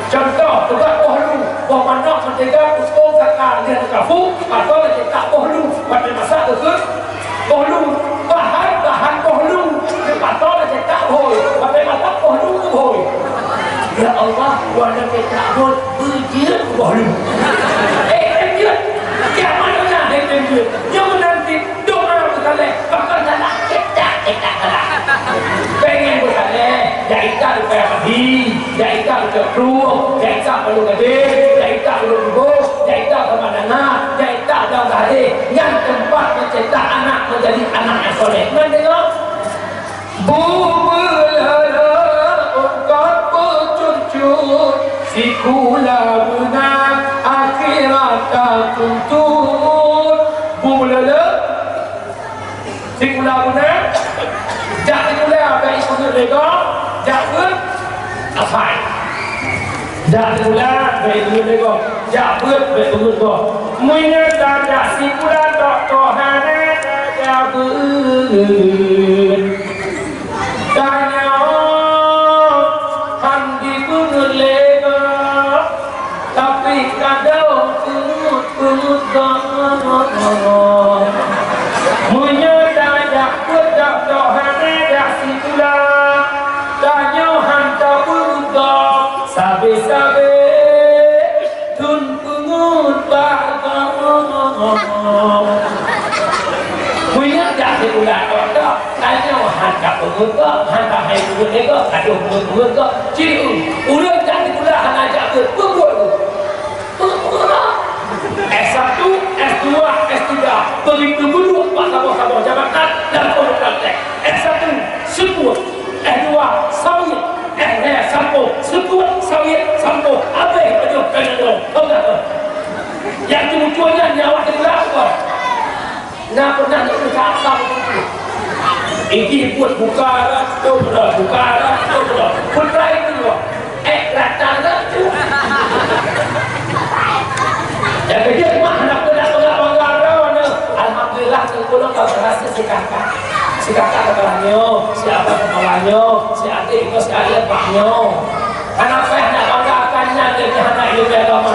Contoh, peugah boh lu, boh manok meuteuga peukong saka lheueh teukafu, atau lheueh cetak boh lu, pada masa teukeu boh lu, bahan, bahan boh lu, teupato lheueh cetak boh, pada masa boh lu boh. Ya Allah, wana cetak boh, beujeuet boh lu. Eh, beujeuet. Kiamat na, eh, beujeuet. Nyoe meunan cit doa meusaleh, pakon salah, cetak, cetak salah. Pengen meusaleh, jak ikat rupaya padi, jak ikat ucok krueng, jak ikat palong gadeh, jak ikat ulôn bubôk, jak ikat pemandangan, jak ikat daun gadeh. Nyan teumpat meucetak anak meujadi anak nyang soleh. Nyan deungoe. Bumeuleuleuk eungkôt peucut-cut, sikula beuna akhirat ka tuntut. Bumeuleuleuk, sikula beuna, jak sikula bèk ipeungeuet lé gob, jak beuet asai. Jak sikula bèk ipeungeuet lé gob, jak beuet bèk ipeungeuet gob. Meunyoe tajak sikula tok-tok hana tajak beuet. Tanyoe han jipeungeuet lé gob, tapi kadang peungeuet-peungeuet gob. Meunyoe tajak beuet tok-tok hana jak sikula, tanyoe han tapeungeuet gob, sabe-sabe thon peungeuet bak gob. Meunyoe jak sikula tok-tok, tanyoe han tapeungeuet gob, han tahai peungeuet lé gob, adoh peungeuet-peungeuet gob. Ci ureueng jak sikula hana jak beuet, peue buet? Peungeuet. S satu, S dua, S tiga, begitu duduk bak saboh-saboh jabatan dan peuneuh praktek. S satu, seupôt. S dua, sawét. S tiga, sampoe. Seupôt, sawét, sampoe. Abéh pajoh keunan droe. Peugah keuh. Nyang teubucue nyan nyawa teugeulak kon. Na peunah neuk peucah asam. Idih buet buka rot, tuh rot, buka rot, tuh rot. Putra itu loh. Eh, rata rot tu. Nyang keujeuet mah hana peue nak bangga-bangga droeneuh. Alhamdulillah, ulôn ka berhasil sikaka. Si kakak kepala nyoe, si abang kepala nyoe, si adik nyoe, si adik lepak nyoe. Hana payah nak bangga akan nyan, dia hana ilmu agama.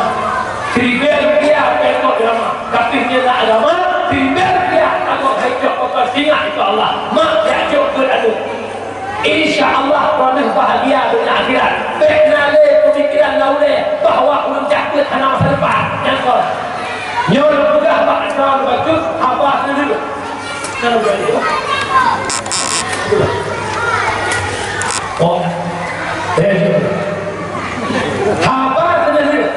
Siribèe rupiah peuet agama, tapi meunyo na agama, siribèe rupiah agama hai cok pokok singat itu Allah. Mak jak cok beuet aneuk. Insya Allah, droeneuh bahagia donya akhirat. Bèk na lé peumikiran na ulèe bahwa ulôn jak beuet hana masa depan. Nyan kon. Nyoe lôn peugah bak droeneuh bacut haba seuleuh. Oh. Eh. Haba seuneuh.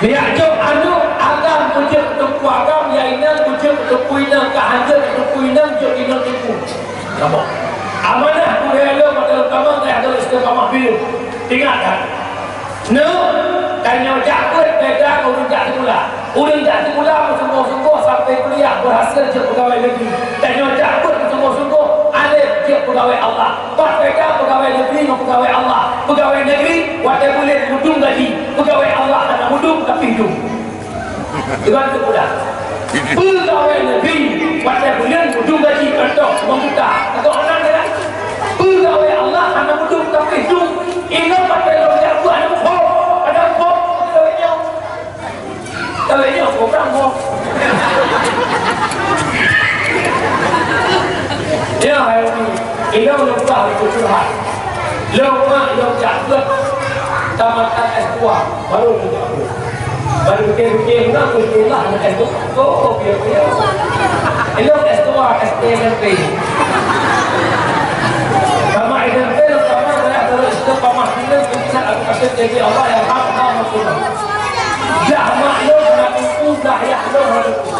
Miyak jok aneuk agam beujeuet keu teungku agam, ya inong beujeuet keu teungku inong, ka hanjeuet keu teungku inong, jok inong teungku. Kamoe. Amanah budaya lôn pada utama dayah lôn istiqamah biru. Ingat kan? Nyoe, tanyoe jak beuet beda ngon ureueng jak sikula. Ureueng jak sikula beusunggoh-sunggoh sampai kuliah, berhasil jeuet peugawai negeri. Tanyoe jak beuet beusunggoh-sunggoh, alim jeuet peugawai Allah. Pat beda peugawai negeri ngon peugawai Allah. Peugawai negeri watèe buleuen mudum gaji, peugawai Allah hana mudum tapi dum. Deungon teupeugah. Peugawai negeri watèe buleuen mudum gaji, contoh, lima juta. Atau hana kan? Peugawai Allah hana mudum tapi dum. Ingat watèe lôn jak buet hana muphom. Ada muphom peugawai nyoe. Peugawai nyoe program boh. Ilôn lôn peugah lôn curhat. Lôn mak lôn jak beuet tamatan S dua, baru lôn jak beuet. Baru pikir-pikir, meunan pun sekolah na S dua. Oh, piye-piye. Ilôn S dua, S D, S M P. Tamat S M P, lôn tamat, saya terus ke Pamah Sinan, pusat aku kasih jadi Allah yang hak, hak, hak. Dah mak lôn hana teungku, dah yah lôn hana teungku.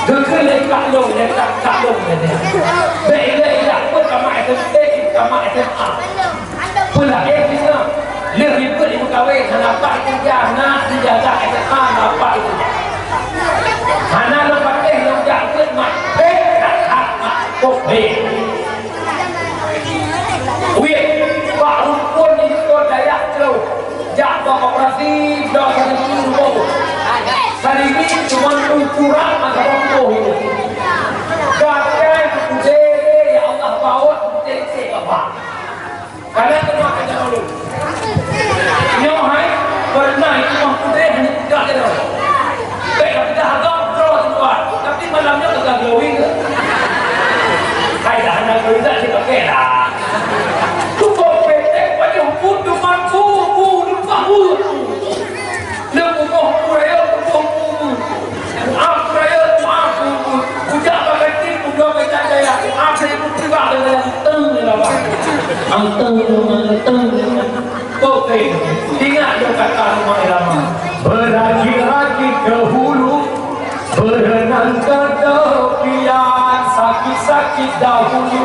Geukheun lé kak lôn, lé kak, kak lôn, lé kak. Bèk ilèe, ilèe, peuet tamat S M P, tamat S M A. Peulahé singoh. Lheueh ribeuet meukawen, hana pat ijazah, na ijazah S M A, na pat ijazah. Hana lôn patéh lôn jak beuet mak. Hei, that, that, mak. Oh, hei. Wéh, bak rumpun di Dayak Clou. Jak bak operasi, bak operasi rumoh. Kali ni cuma ukuran masa waktu itu. Gagai udé, ya Allah, bawa udé cek apa. Karena kena kena dulu. Nyoh hai, pernah itu mah udé hanya tiga kilo. Bèk ka peugah agam droe tuan, tapi malam nyoe ka glowing. Hai dah hana glowing dah dipakai dah. Tuboh petek pajoh pun duman bu, bu, duman bu. Leuh bumoh bu raya, bumoh bu, bu. Mu'ah bu raya, mu'ah bu, bu. Bujak bagatin, bumoh bagatin daya. Mu'ah seribu tiga dengan teng, ya Allah. Anteng, anteng. Oke, ingat dong kata Rhoma Irama. Berakit-rakit ke hulu, berenang ke tepian, sakit-sakit dahulu,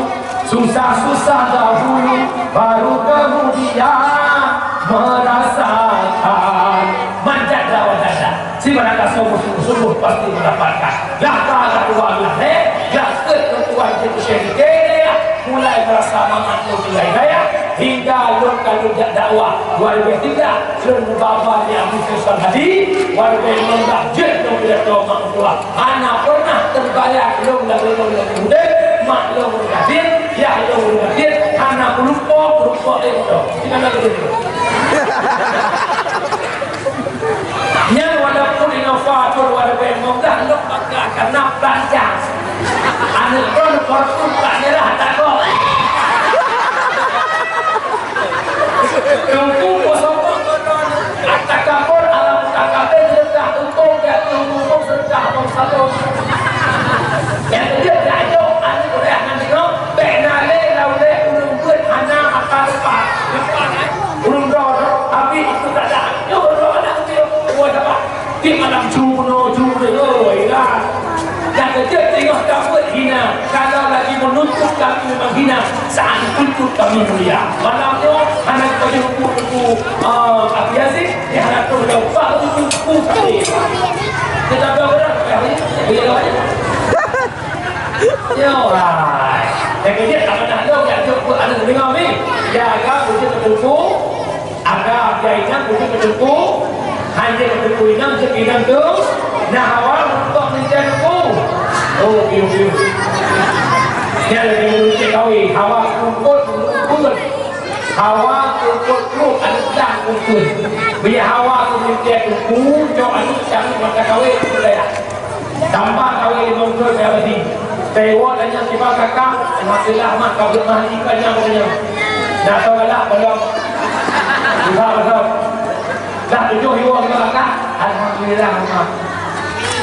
susah-susah dahulu, baru kemudian merasakan. Manjat dawa dada. Sibarang sungguh-sungguh pasti mendapatkan. Dah ka dah dua belas, eh? Dah ke tuan cek syedikit, ya. Mulai merasa mangat lôn tinggai daya, hingga lôn ka lôn jak dakwah. Dua ribu tiga, lôn baba di Abu Faisal Hadi, dua ribu enam belas, jeuet lôn pidato mak mentua. Hana pernah terbayang lôn lagèe lôn lagèe udép, mak lôn lagèe udép, yah lôn lagèe udép, hana peurumpok, peurumpok lé moto. Di mana lagèe tu? Nyan walaupun inovator, walaupun meudah, lôn bangga karena belajar. Aneuk droe fortun plat merah takok. Teungku peusokong keunoe, at-takabur ala mutakabir, seureuta umpung dan teungku seureuta abang salon. Nyang keujeuet tajok aneuk ureueng nyan jinoe, bèk na lé lam lé ureueng beuet hana masa depan. Ureueng droe, tapi itu tak ada. Nyoe ureueng aneuk kecil, buat apa? Di malam juno, juno, oh, iya. Nyang keujeuet teungoh ka beuet hina, kalau lagi menuntut kami memang hina, saat dituntut kami mulia. Malam nyoe, hana keujeuet buku-buku, eh, Abi Yazid, di hana tu dah ubah buku-buku kami. Kita dah berapa kali? Bila lama? Yo, hai. Nyang keujeuet tak pernah dong, nyang jok buat aneuk deungoe ni. Ya, agam, bujuk ke teungku. Agam, ya, inong, bujuk ke teungku. Hana ke teungku inong, jok inong tu. Nah, hawa, untuk mencari teungku. Oh, piu, piu. Nyang lagi menuntut kawin. Hawa, kumpul, kumpul. Hawa, kumpul, kumpul. Aneuk dah kumpul. Biar hawa, kumpul, dia kumpul. Jok aneuk, cari mata kawin, kumpul daya. Tambah kawin limong thôn saya bagi. Taiwan hanya kiban kakak, alhamdulillah mak kabut mah ikan nyang punya. Nak tahu galak belum? Iba belum. Dah tujuh iwa kiban kakak, alhamdulillah mak.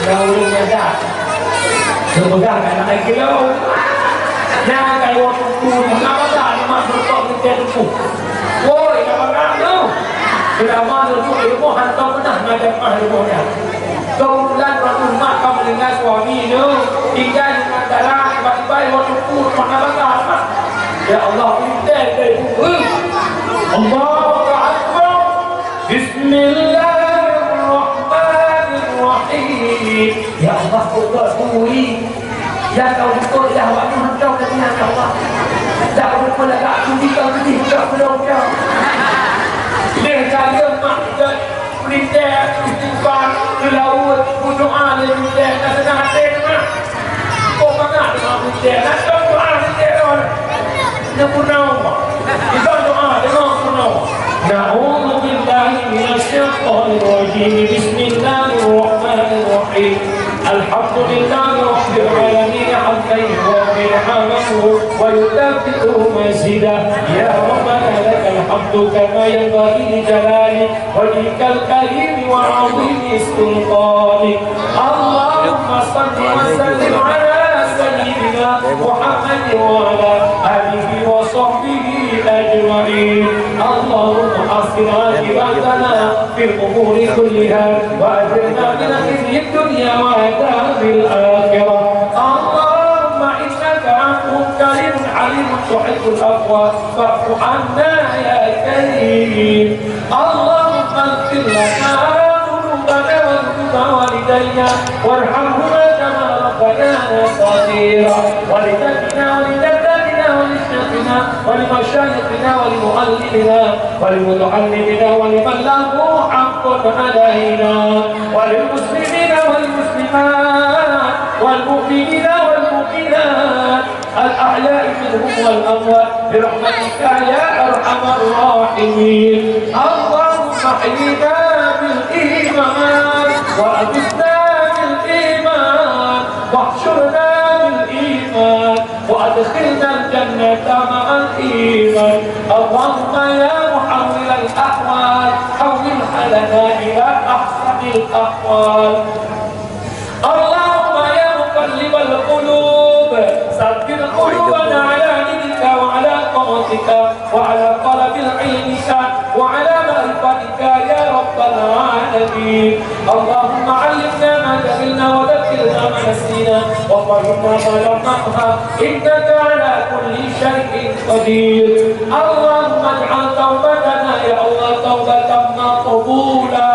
Dah ulun nyaga. Sepegang anak naik kilo. Nah, kalau waktu mengapa tak mak berkok minta tubuh? Woi, apa kamu? Kenapa tujuh ilmu hantam pernah ngajar mah ilmunya? Keubeutulan, waktu mak ka meuninggai suami nyoe, tinggai ngon dara, tiba-tiba i watèe peuet, maka bangga mak. Ya Allah, peunteng deh, Bu. Allahu Akbar. Bismillahirrahmanirrahim. Ya Allah, kok bui. Ya kau beutôi, ya awak nyoe hantom lagèe nyan, ya Allah. Dak beutôi lagak aku di kau di kau belum kau. Leh kali mak Peulintèe istighfar, geulaweuet, meudoa lé peulintèe, ka seunang até teuma. Kok mangat teuma peulintèe, na tom doa peulintèe nyoe. Neupeunoh. Iban doa, deungoe peunoh. Na'udzu billahi minasy syaithanir rajim. Bismillahirrahmanirrahim. Alhamdulillahi rabbil alamin. Hamdan yuwafi حمده ويكافئ مزيده. يا ربنا لك الحمد كما ينبغي لجلال وجهك الكريم وعظيم سلطانك. اللهم صل وسلم على سيدنا محمد وعلى آله وصحبه أجمعين. اللهم أحسن عاقبتنا في الأمور كلها وأجرنا من خزي الدنيا وعذاب الآخرة. اللهم إنك عفو كريم عليم تحب العفو فاعف عنا يا كريم. اللهم اغفر لنا ذنوبنا وذنوب والدينا وارحمهما كما ربيانا صغيرا. ولجدنا ولجداتنا ولجدنا ولمشايخنا ولمعلمنا ولمتعلمنا ولمن له حق علينا وللمسلمين والمسلمات والمؤمنين والمؤمنات الأحياء منهم والأموات برحمتك يا أرحم الراحمين. اللهم أحينا بالإيمان وأمتنا بالإيمان واحشرنا بالإيمان وأدخلنا الجنة مع الإيمان. اللهم يا محول الأحوال حولها لنا إلى أحسن الأحوال. اللهم يا مقلب القلوب ثبت قلوبنا على دينك وعلى طاعتك وعلى طلب علمك وعلى معرفتك يا رب العالمين. اللهم علمنا ما جهلنا وذكرنا ما نسينا وفهمنا ما لم نفهم إنك على كل شيء قدير. اللهم اجعل توبتنا يا الله توبة مقبولة.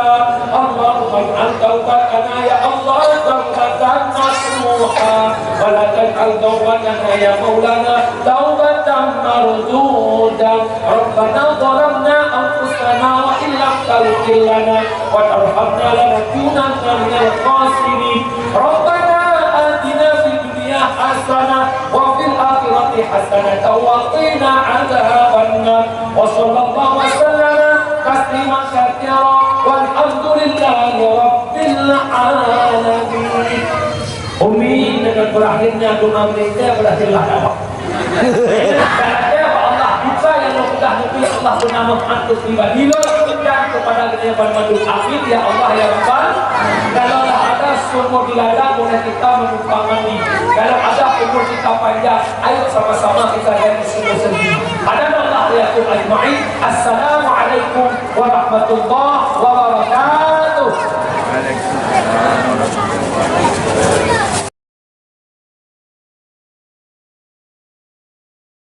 اللهم اجعل توبتنا يا الله توبة نصوحا. ولا تجعل توبتنا يا مولانا توبة مردودة. ربنا ظلمنا أنفسنا وإن لم تغفر لنا وترحمنا لنكونن من الخاسرين. ربنا آتنا في الدنيا حسنة وفي الآخرة حسنة وقنا عذاب النار. وصلى الله وسلم تسليما كثيرا والحمد لله رب العالمين. Umi, dengan berakhirnya doa mereka, berakhirlah dakwah. Dan ada Allah, buka yang mudah Nabi Allah bernama Muhammad pribadi lo dan kepada kita yang bantu. Amin ya Allah ya Rabbal. Kalau ada sumur di ladang, boleh kita menumpang mandi. Kalau ada umur kita panjang, ayo sama-sama kita jadi sumur sendiri. Ada Allah ya Tuhan ajma'in. Assalamualaikum warahmatullahi wabarakatuh.